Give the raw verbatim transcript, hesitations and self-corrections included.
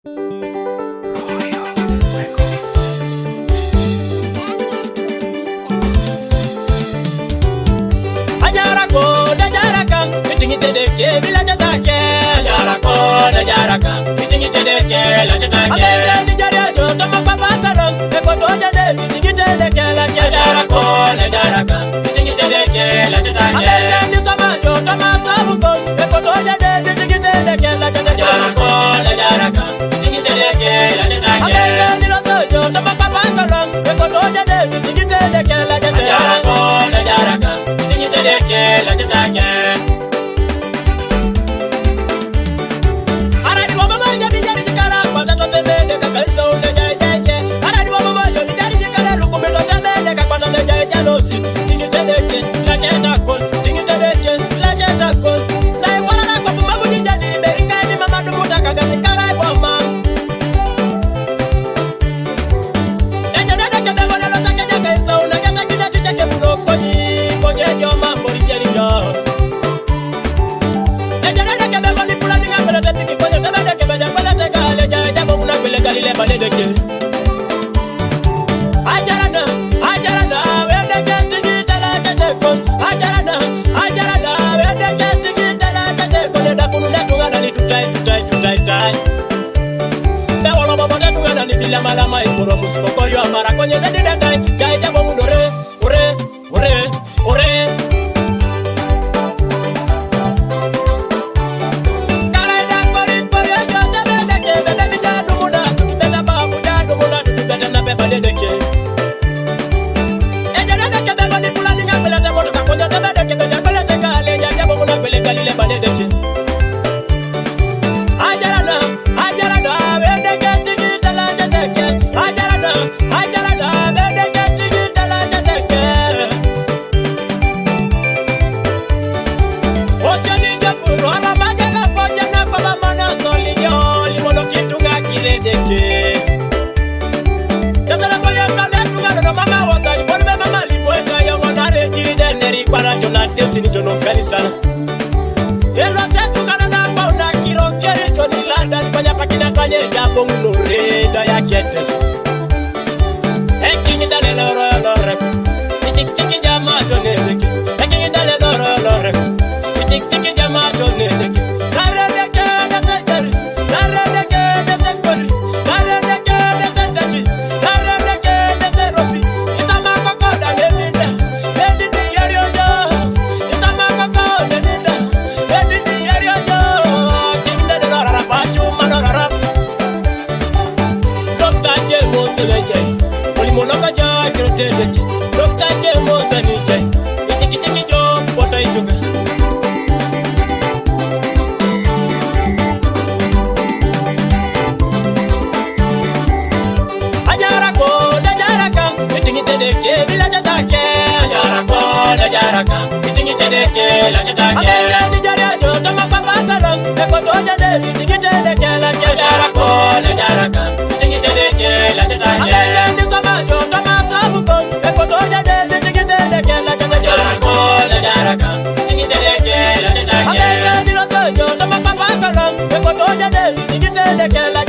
Ajara ko, da jara ka, mitingi tede ke, bila jata ke. Ajara ko, da jara ka, mitingi tede ke, la jata ke. Abele ni jari ajo, toma papa talo, eko to jade, mitingi tede ke, la jata. Ajara ko, da jara ka, mitingi tede ke, la jata ke. Abele ni sama ajo, toma sabu ko, eko to jade, mitingi tede ke, la jata ke. Ajara ko, da jara ka, mitingi tede ke, la jata ke. Abele ni lo sojo, toma papa talo, eko to jade, mitingi tede ke, la jata ke. Ajara ko, da jara ka, mitingi tede ke, la jata ke. Aradi wa mama ya bijari jikara, kwa tato tebede kaka iso une jai jai jai. Aradi wa mama ya bijari jikara, lukumi to tebede kaka tato jai jai losi. Tingi tebeke, la jeta kon. Tingi tebeke, la jeta kon. Na iwala na kwa bubabu jijani, berika ni mama dumuta kaka sikara kwa mama. Ejo dada ke bebo de lo take jake iso, una ke takina ti jake budo konyi, konyi ejo mambo rijeri jo. Ejo dada ke bebo ni pula ni ngambele te piki konyo, te bede ke beja kwele te gale ja, ja bo una kwele gali le bade de ke. Ajara na, ajara na, wende ke tingi tala jete kon. Ajara na, ajara na, wende ke tingi tala jete kon. Da kunu na tunga na ni tutai, tutai, tutai, tai. Da wala baba da tunga na ni bila mala mai kuro musko ko yo amara konye da da da. Jai jabo munore, ore, ore, ore. Kara da kori kori ajo da da da ke da da da ja dumuna, da da babu ja dumuna, da da na pe bale de ke. Ejo dada ke bebo ni pula ni ngambele te moto ka konyo te bede ke beja kwele te gale ja, ja bo una kwele gali le bade de ke. Ajarana, ajarana, wende ke tigi tala jateke. Ajarana, ajarana, wende ke tigi tala jateke. Oche ni jefu, rora majala poje na pala mana soli yo, limono kitunga kiredeke. Tatara kole kane tunga no mama wasa, libori be mama libo eta ya wanare jiri deneri para jona tesini jono kanisana. Elo se tu kana na pa una kiro keri joni landa ni panya pakina kanye ya bongo no re da ya ketes. Ekingi dale loro loro. Chiki chiki jama to ne beki. Ekingi dale loro loro. Chiki chiki jama to ne beki. Kare de ke de se kari. Kare de ke de se kari. Kare de ke de se tachi. Kare de ke de se ropi. Itama koko da ne dinda. Ne di di yari ojo. Itama koko da dinda. Ne di di yari ojo. Kinda de loro rapachu mano rap. Doctor James Leje, Olimonoka Jai Kirotedeki, Doctor James Anije, Ichiki Chiki Jo, Pota Ijuga. Ajara ko, da jara ka, mitingi tede ke, bila jata ke. Ajara ko, da jara ka, mitingi tede ke, la jata ke. Abele ni jari ajo, toma papa talo, eko to jade, mitingi tede ke, la jata. Ajara ko, da jara ka, mitingi tede ke, la jata ke. Abele ni sama ajo, toma sabu ko, eko to jade, mitingi tede ke, la jata ke. Ajara ko, da jara ka, mitingi tede ke, la jata ke. Abele ni lo sojo, toma papa talo, eko to jade, mitingi tede ke, la